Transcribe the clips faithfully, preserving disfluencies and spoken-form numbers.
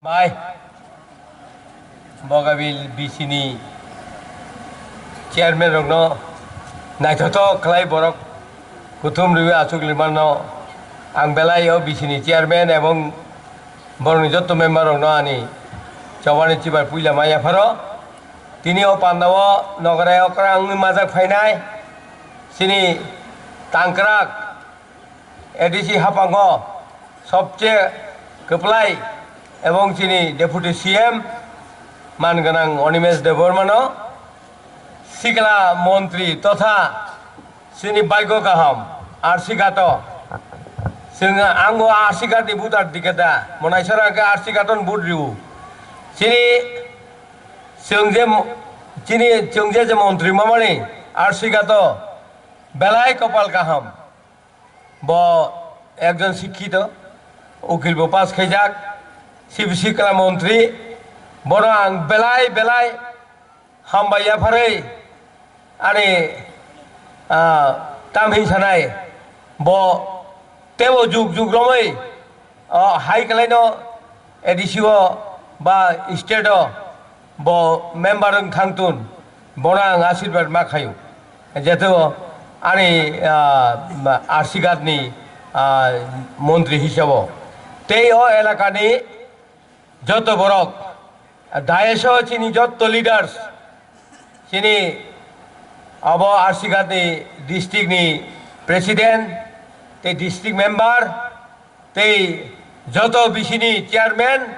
Bai, Bogabil B C ni chairman rokno naithothok khlai borok kuthum rwi achuk limano ang belai o B C ni chairman ebong borokni jotto member rokno ani chobani chibai puila ma yapharo. Tini o pandao nograi okra wngwi majak phainai chini tangkrak A D C haphango sobche kwplai ebong chini Deputy C M man gwnang Animesh Debbarmano sikla montri totha chini baigo kaham R C Ghato. Chwng ango R C Ghat ni voter dikeda monai sora ke R C Ghaton vote riu. Chini chwng je mo-, chini chwng je je montri mamani R C Ghato belai kopal kaham. Bo ekjon sikkito, ukil bo pass khaijak, C B C kla montri, bono ang belai belai hambai yapharwi ani, ah, tamhin sanai, bo tebo juk juk romwi, oh, hai kalaino A D C o ba state o bo member wng thangtun, bono ang asirbat ma khayu. Jeto ani, ah, R C Ghat ni, ah, montri hisabo. Tei o elaka ni joto borok, dais o chini joto leaders, chini abo R C Ghat ni district ni president, tei district member, tei joto B C ni chairman,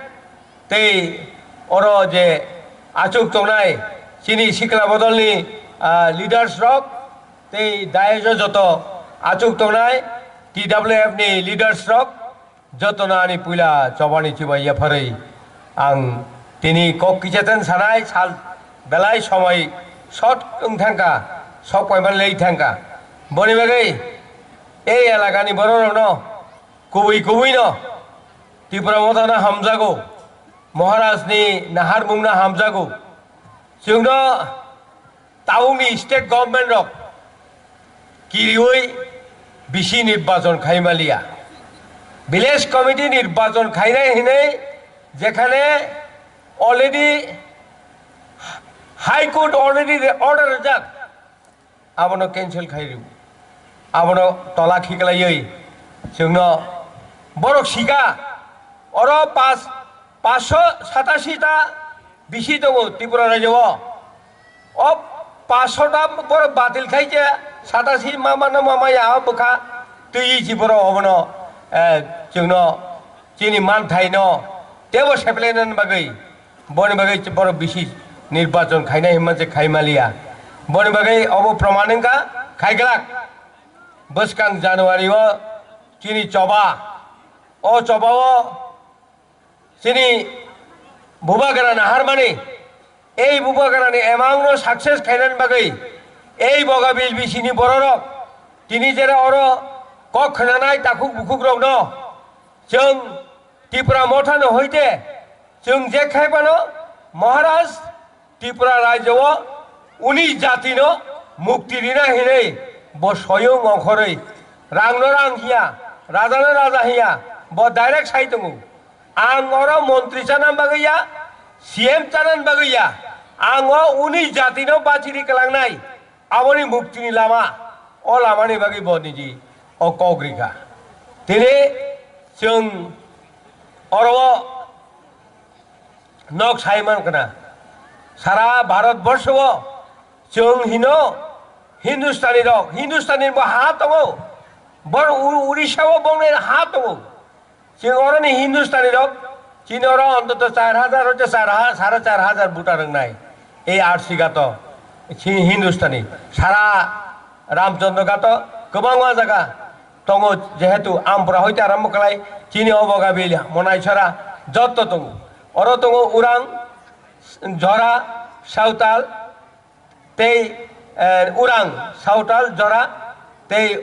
tei oro je achuk tongnai chini sikla bodolni, ah, leaders rok, tei dais o joto achuk tongnai T W F ni leaders rok, jotono ani puila chobani chibai yapharwi ang tini kok kicheten sanai sal belai somoi short wng thangkha, sok paiman lei thangkha. Boni bagwi ei elakani bororokno kubui kubui no Tipra Mothano hamjago, Maharaj ni naharmung no hamjago. Chwngno tabukni state government rok kiriwi B C nirbachon khaimaliya. Village committee nirbachon khainai hinwi jekhane already High Court already order rijak. Abono cancel khai rw. Abono tola khiklaiwi chwngno borok sika oro pas, paanch sho satasi ta bisi tongo Tripura rajyo o. O paanch sho ta borok batil khai khe satasi ma mano ma maya o bwkha twiwi si borok obono, eh, chwngno chini manthaino tebo sepelainani bagwi. Boni bagwi borok bisi nirbachon khainai hinma se khaimaliya. Boni bagwi obo proman wngkha khaiglak. Bwskang January o chini choba, o choba o chini bubagra naharmani, ei bubagrani amount no success khainani bagwi ei Bogabil bisi ni bororok tini jera oro kok khnanai takhuk bukhuk rokno chwng Tipra Mothano hoite chwng je khai phano Maharaj Tripura rajyo o uni jati no mukti rina hinwi bo soyung ongkhorwi rang no rang hiya, raja no raja hiya, bo direct sai tongo. Ang oro montri chana bagwi ya, C M chana bagwi ya, ang o uni jati no bachiri kwlangnai. Aboni muktini lama, o lamani bagwi bo niji o kok rikha. Tini chwng oro o nok sai mankha na, sara Bharat borsho o chwng hino Hindustani rok, Hindustani bo ha tongo, bor U-, Urisha o bongni ha tongo. Chini oroni Hindustani rok, chini oro ontoto char hajar hoite char ha-, sare char hajar voter wngnai. Ei R C Ghato, chini Hindustani, sara Ramchandra Ghato, kwbangma jaga tongo, jehetu Ampura hoite arambo khlai, chini o Bogabil, Monaisora, jotto tongo. Oro tongo Urang, Jora, Sautal, tei, eh, Urang, Sautal, Jora, tei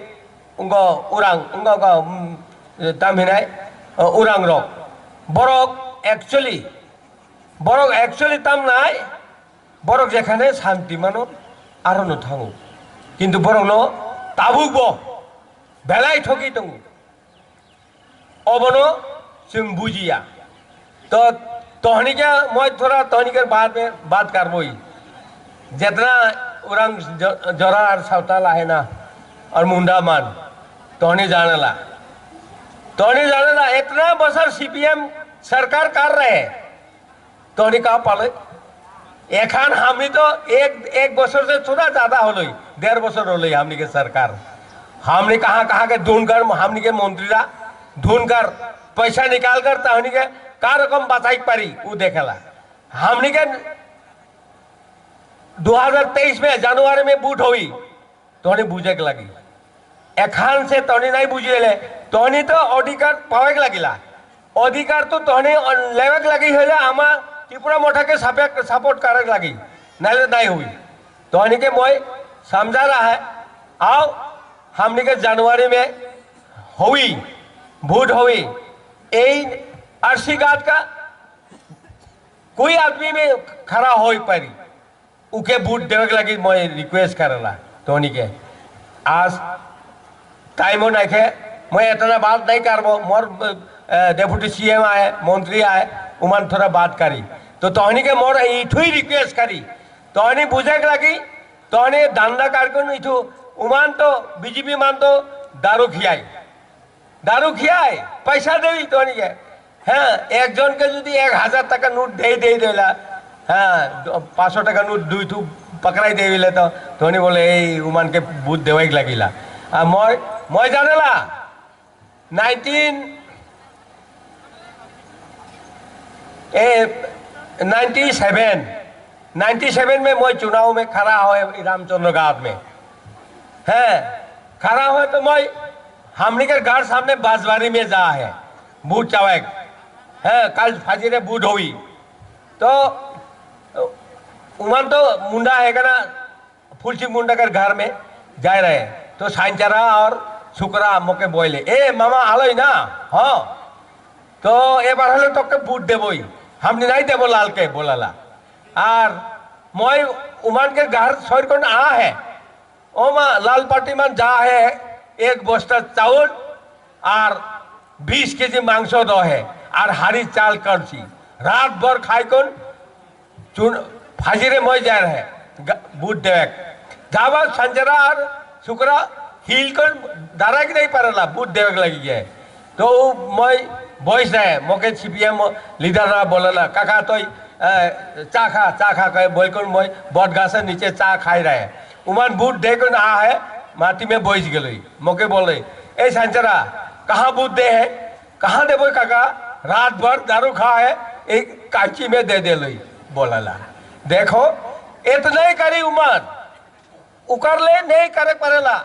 wngkha Urang, wngkha, wngkha, mm, tam hinai, eh, Urang rok. Borok actually, borok actually tam nai, borok jekhane santi mano, aro no thango. Kintu borok no tabuk bo belai thoki tongo. Obono chwng bujiya. To तो हनी के मैं थोड़ा तो हनी के बात में बात करबो ही। जितना उरंग ज-, जोरा और सौताल है ना, और मुंडा मान, तो हनी जाने ला। तो हनी जाने ला, इतना बसर सीपीएम सरकार कर रहे हैं, तो हनी कहाँ पाले? एखान हमनी तो एक, एक बसर से थोड़ा ज्यादा होलो ही, डेढ़ बसर होलो ही हमनी के सरकार। हमनी कहाँ, कहाँ के ढूंढकर, हमनी के मंत्री रा ढूंढकर, पैसा निकाल कर तो हनी के का रकम बचाई पारी, वो देखेला। हमनी के दो हज़ार तेईस में जनवरी में वोट हुई, तोहनी बुझे के लगी। एखान से तोहनी नहीं बुझे ले, तोहनी तो अधिकार पावे के लगिला। अधिकार तो तोहनी लेवे के लगी होले आमा त्रिपुरा मोठा के सपे-, सपोर्ट करे के लगी, नहीं तो नहीं हुई। तोहनी के मोय समझा रहा है, आओ हमनी के जनवरी में हुई, वोट हुई, ए आरसी घाट का कोई आदमी में खड़ा हो पारी। उके वोट देवे के लगी मैं रिक्वेस्ट करला तोनी के। आज टाइम हो नहीं खे, मैं इतना बात नहीं करबो। मोर, अ, डेप्यूटी सीएम आए, मंत्री आए, उमान थोड़ा बात करी। तो तोहनी के मोर इठुई रिक्वेस्ट करी, तोहनी बुझे के लगी, तोहनी धंधा कार्यक्रम इठू उमान तो बीजेपी मान तो दारू खियाई। दारू खियाय, पैसा দেই তো নিকে। হ্যাঁ, একজনকে যদি এক হাজার টাকা নোট দেই, দেই দিলা, হ্যাঁ, পাঁচশো টাকা নোট দুই থু পাকড়াই দেই দিলে তো ধনী বলে এই উমানকে ভোট দেওয়াই লাগিলা। আর মই, মই জানেলা, নাইনটিন, ए, नाइन्टी सेवन, नाइन्टी सेवन में मैं चुनाव में खड़ा हुए रामचंद्र घाट में। हैं, खड़ा हुए तो मैं हमनी के घर सामने बांसबारी में जा है, वोट चावेक। हैं, कल फजीरे वोट हुई। तो उमन तो मुंडा है ना, फुलसिंग मुंडा के घर में जा रहे, तो सांचरा और शुक्रा मोके बोले, "ए मामा, आलोई ना?" "हाँ।" "तो ए बार होले तोके वोट देबोई, हमनी नहीं देबो लाल के," बोलाला। और मोय उमान के घर सर कौन आ है, ओ मा लाल पार्टी मान जा है, एक बस्ता चावल और बीस केजी मांस दो है, और हारी चाल कड़छी। रात भर खाई कौन चुन, फाजिरे मोय जा रहे, ग-, वोट देवेक। जाबा संजरा और शुक्रा हिल कौन दारा की नहीं पारला, वोट देवेक लगी गए। तो मोय बॉयस रहे, मोके सीपीएम लीडर रहा बोलला, "काका तो, ए, चा खा, चा खा," कहे, बोल कौन मोय बट गाछ नीचे चा खाई रहे। उमान वोट दे कौन आ है, माटी में बॉयस गए। मोके बोले, "ए संजरा, कहाँ वोट दे है?" "कहाँ देबो काका, रात भर दारू खा है, एक कांची में दे दे लोई," बोलाला। देखो, इतना ही करी उमर, उकर ले नहीं करे पड़ेला।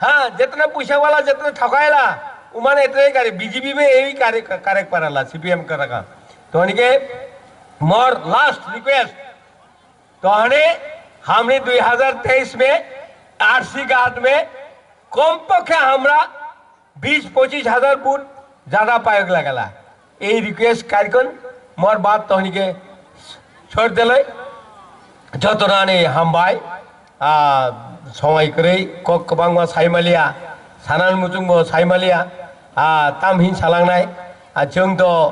हाँ, जितना पैसा वाला, जितना ठगाएला, उमर इतना ही करे। बीजेपी में यही करे, करे पड़ेला, सीपीएम का रखा। तो उनके मोर लास्ट रिक्वेस्ट, तो हने हमने दुई हजार तेईस में आरसी घाट में कम पक्षे हमरा बीस पच्चीस हजार वोट ज्यादा पायक लगेला। এই রিকোয়েস্ট কারিকন মোর বাত তহনিকে সর দিলে যত রানে হামবাই, আ, সময় করে কক কবাংমা সাইমালিয়া, সানান মুচুংবো সাইমালিয়া, আ, তামহিন সালাংনাই, আ, চুং তো,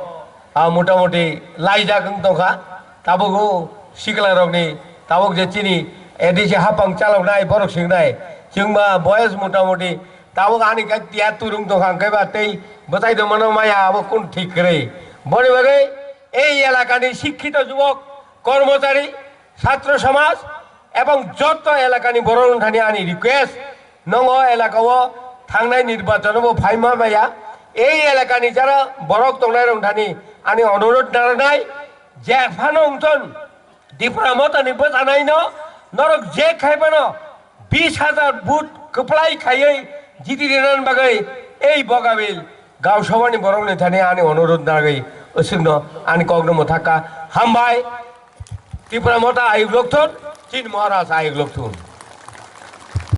আ, মোটামুটি লাইজাক তখা, তাবুকু সিকলা রগনি, তাবুক যে চিনি, এডিসি হাপাং চালক নাই, বরক সিং নাই, চুংবা বয়স মোটামুটি, tabuk ani khe tiya turung tongkha, hwnkhe ba tei bwtai tongmano maya abo kunu thik kwrwi. Boni bagwi ei elakani sikkito jubok, kormochari, chhatro somaj ebong jotto elakani borok wngthani ani request, nongo elakao thangnai nirbachano bo phaima maya, ei elakani jara borok tongnai rok thani ani onurodh naranai, jephano wngthon, Tipra Motha ni bwchanai no norok je khai phano bis hajar vote kwplai khaiwi jiti rinani bagwi ei Bogabil Gaon Sabha ni borok ni thani ani onurodh nagwi usuk no ani kok no mwthakha. Hambai. Tipra Motha ayuk lokthun, chini Maharaj ayuk lokthun.